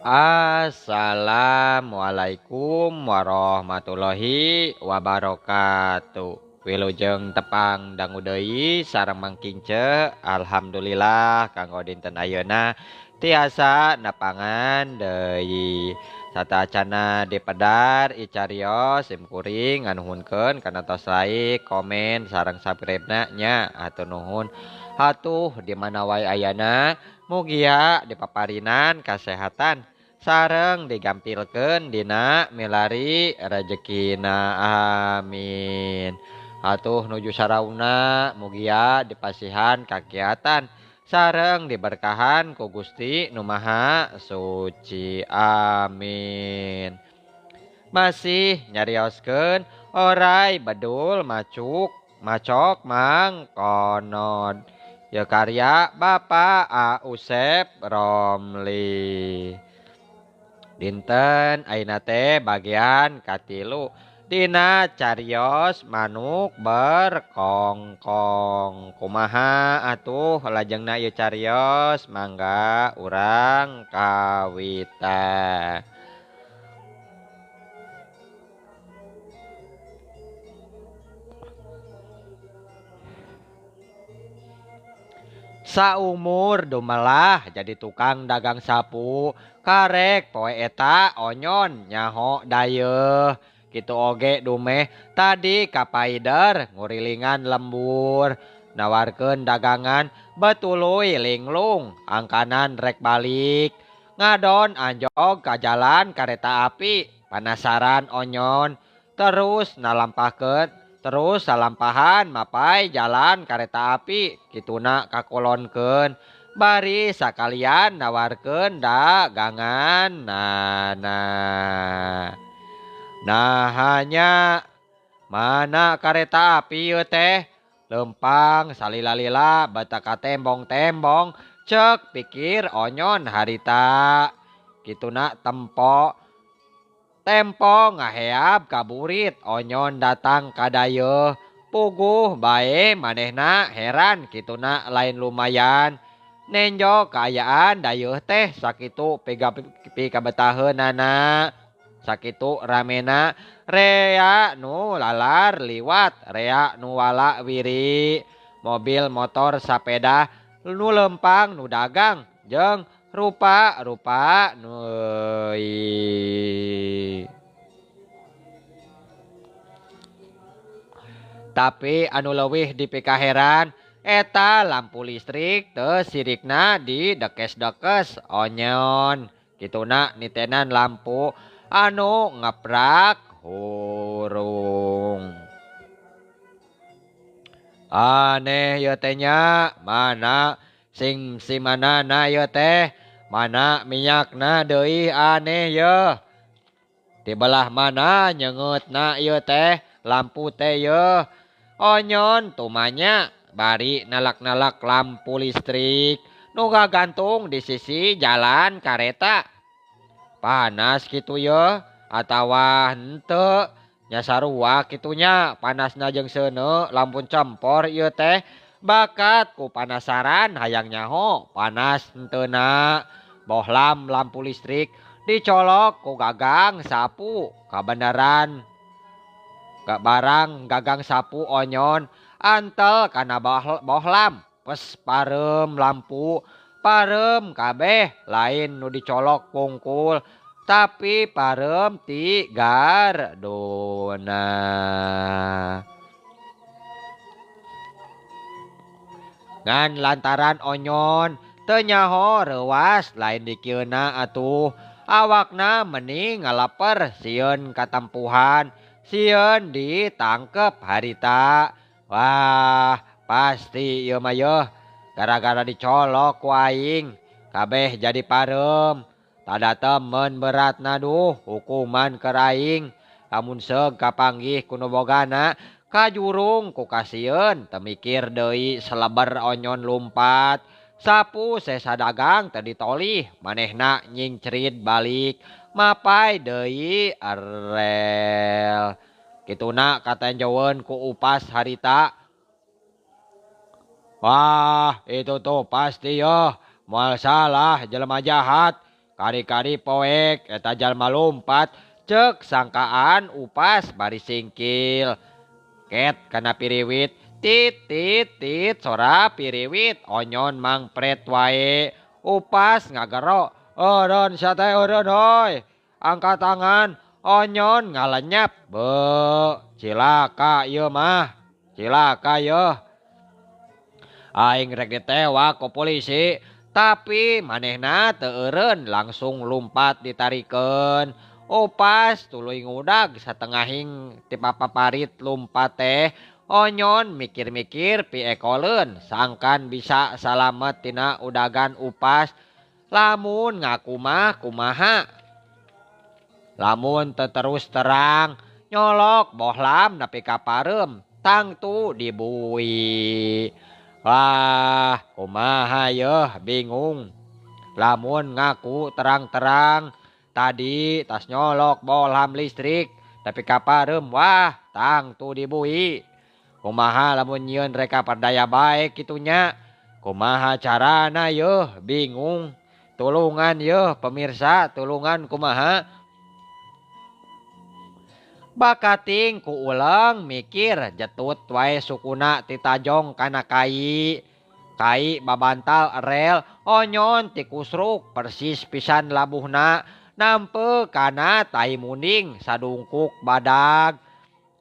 Assalamualaikum warahmatullahi wabarakatuh. Wilujeng tepang dangu deui sareng Mang Kince. Alhamdulillah kanggo dinten ayeuna tiasa nepangan deui. Satacana dipedar icarios sim kuring nganuhunkeun kana tos like, komen sareng subscribe-na nya. Hatur nuhun. Hatuh di mana wae ayana mugia dipaparinan kasehatan sareng digampilkeun dina milari rejekina, amin. Atuh nuju sarauna mugia dipasihan kakiatan sareng diberkahan ku Gusti Nu Maha Suci, amin. Masih nyarioskeun orai bedul macuk macok Mang Konod. Ya karya Bapak A Usep Romli. Dinten ayeuna teh bagian katilu dina carios manuk berkongkong. Kumaha atuh lajengna ieu carios, mangga urang kawita. Saumur dumelah jadi tukang dagang sapu, karek poe eta onyon nyaho dayeuh. Kitu oge dumeh tadi kapaider ngurilingan lembur, nawarkeun dagangan betuluy linglung angkanan rek balik. Ngadon anjog ka jalan kareta api, panasaran onyon terus nalampahkeun. Terus salampahan mapai jalan kareta api kituna kakolonkeun bari sakalian nawarkeun dagangan nana. Nah hanya mana kareta api ieu teh lempang salila-lila bata tembong-tembong cek pikir onyon harita. Kituna tempo tempo ngaheab kaburit onyon datang kadayeuh puguh bae manehna heran kituna lain lumayan. Nenjo kaayaan dayeuh teh sakitu pikabetaheunana sakitu ramena rea nu lalar liwat rea nu wala wiri mobil motor sapeda nu lempang nu dagang jeung rupa-rupa nui. Tapi anu leuwih dipikaheran eta lampu listrik teu sirikna di dekes-dekes onyon. Kituna nitenan lampu anu ngeprak hurung. Aneh ieu teh nya, mana sing simanana ieu teh, mana minyakna deui aneh yeuh. Di belah mana nyeungeutna ieu teh lampu teh yeuh. Onyon tumanya bari nalak-nalak lampu listrik nu gagantung di sisi jalan kareta. Panas kitu yeuh atawa henteu nya sarua kitunya panasna jeung seuneu lampun cempor ieu teh. Bakat ku panasaran hayang nyaho panas henteuna. Bohlam lampu listrik dicolok ku gagang sapu kabeneran. Barang gagang sapu onyon antel kana bohlam pes parem lampu parem kabeh lain nu dicolok pungkul tapi parem ti garduna. Ngan lantaran onyon teu nyaho reuas lain dikieuna atuh awakna meni ngalaper sieun katempuhan sieun ditangkep harita. Wah pasti ieu mah yeuh gara-gara dicolok ku aing kabeh jadi parem. Tada temen beratna duh hukuman keur aing lamun seug kapanggih ku nu bogana kajurung ku kasieun temikir deui seleber onyon lumpat. Sapu sesa dagang teu ditolih manehna nyingcerit balik mapai deui rel. Kituna katenjoeun ku upas harita. Wah itu tuh pasti yeuh moal salah jelema jahat. Kari-kari poek eta jalma lompat cek sangkaan Upas bari singkil. Ket kana piriwit tit tit tit sora piriwit Onyon mangpret wae. Upas ngagero, "Eureun sia teh eureun hoi." Angkat tangan, Onyon ngalenyap. Be, cilaka ieu mah. Cilaka yeuh. Aing rek ditewak ku polisi, tapi manehna teu eureun langsung lumpat ditarikeun. Upas tuluy ngudag satengahing ti papaparit lumpat teh. Onyon mikir-mikir piekoleun sangkan bisa salamet tina udagan Upas. Lamun ngaku mah kumaha? Lamun teu terus terang nyolok bohlam nepi ka pareum tangtu dibui. Wah, kumaha yeuh bingung. Lamun ngaku terang-terang tadi tas nyolok bohlam listrik nepi ka pareum, wah tangtu dibui. Kumaha lamun nyieun reka perdaya bae kitunya? Kumaha carana yeuh bingung. Tulungan yeuh pemirsa, tulungan kumaha? Bakating ku uleng mikir jetut wae sukuna titajong kana kai. Kai babantal rel Onyon tikusruk persis pisan labuhna nampe kana tai munding sadungkuk badag.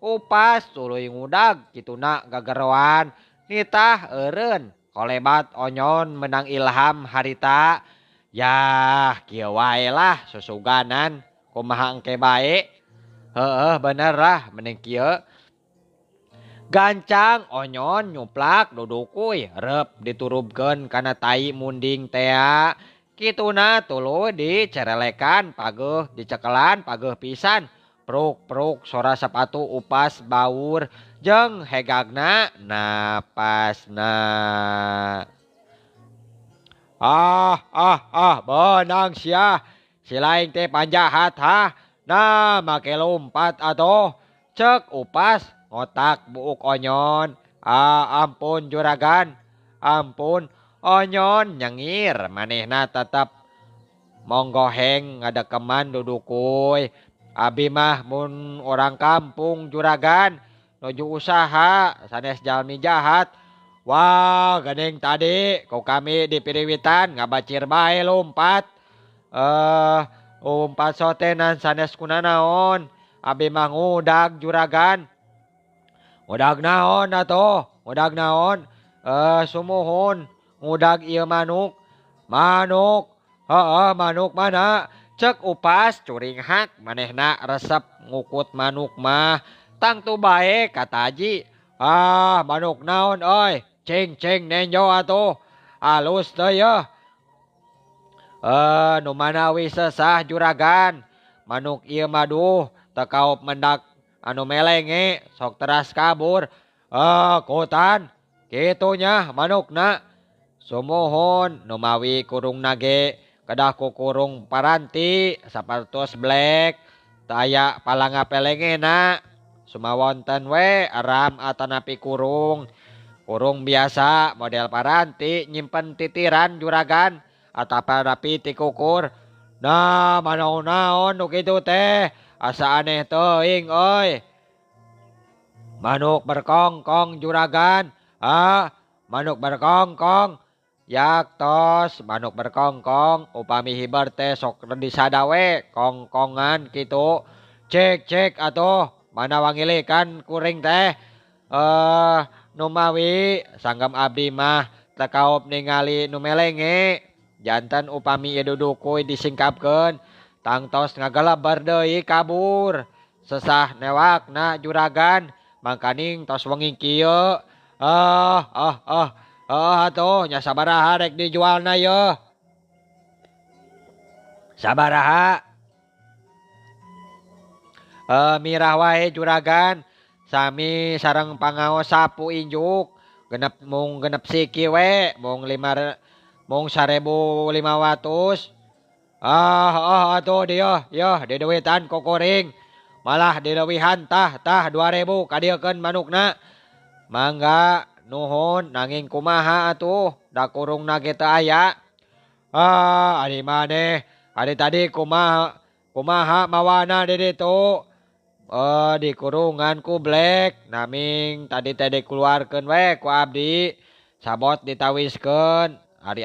Upas tuluy ngudag kituna gageroan nitah eureun kolebat Onyon menang ilham harita. Yah kieu wae lah susuganan kumaha engke bae. Heeh bener lah mending kieu. Gancang Onyon nyuplak dudukuy rep diturubkeun kana tai munding tea. Kituna tuluy dicerelekan pageuh dicekelan pageuh pisan. Pruk-pruk sora sepatu Upas baur jeung hegagna napasna. Ah ah ah beunang sia. Si lain teh panjahat ha. Nah make lompat atuh. Cek Upas ngotak buuk Onyon. Ah ampun juragan. Ampun. Onyon nyengir manehna tetep monggoheng ngadekeman dudukuy. Abi mah mun orang kampung juragan nuju usaha sanes jalmi jahat. Wah gening tadi ku kami di piriwitan ngabacir bae lompat. Lompat sotenan sanes kunanaon. Abi mah ngudag juragan. Ngudag naon atuh? Ngudag naon? Sumuhun ngudag ieu manuk. Manuk. Heeh manuk mana? Cek Upas curinghak manehna resep ngukut manuk mah. Tangtu bae kataji. Ah manuk naon euy? Cing cing nenjo atuh. Alus teu yeuh. Nu manawi sesah juragan. Manuk ieu mah duh teu kaop mendak anu melenge sok teras kabur. Kutan kitu nya manukna. Sumuhun nu mawi kurungna ge kedah ku kurung paranti sapertos black teu aya palanga pelengena. Sumawonten we eram atanapi kurung. Kurung biasa model paranti nyimpen titiran juragan atanapi tikukur. Nah manaon-naon nu kitu teh asa aneh teuing euy. Manuk berkongkong juragan. Ah manuk berkongkong. Yaktos manuk berkongkong upami hiber teh sok disadawe kongkongan kitu. Cek cek atuh mana wangilikan kuring teh. Numawi sanggam abdi mah teu kaop ningali nu melenge. Janten upami ieu dudukuy disingkapkeun tangtos ngageleber deui kabur. Sesah newakna juragan mangkaning tos wengi kieu. Ah ah ah ah atuh nya sabaraha rek dijualna yeuh? Sabaraha? Mirah wae juragan. Sami sareng pangaos sapu injuk genep mung genep siki we mung lima mung 1.500. Ah ah atuh dieu yeuh diduitan ku kuring. Malah dileuwihan tah tah 2.000 kadieukeun manukna. Mangga nuhun nanging kumaha atuh da kurungna ge teu aya. Ah ari maneh Ari tadi kumaha kumaha mawana di ditu? Dikurungan ku Black naming tadi teh dikeluarkeun we ku abdi sabot ditawiskeun.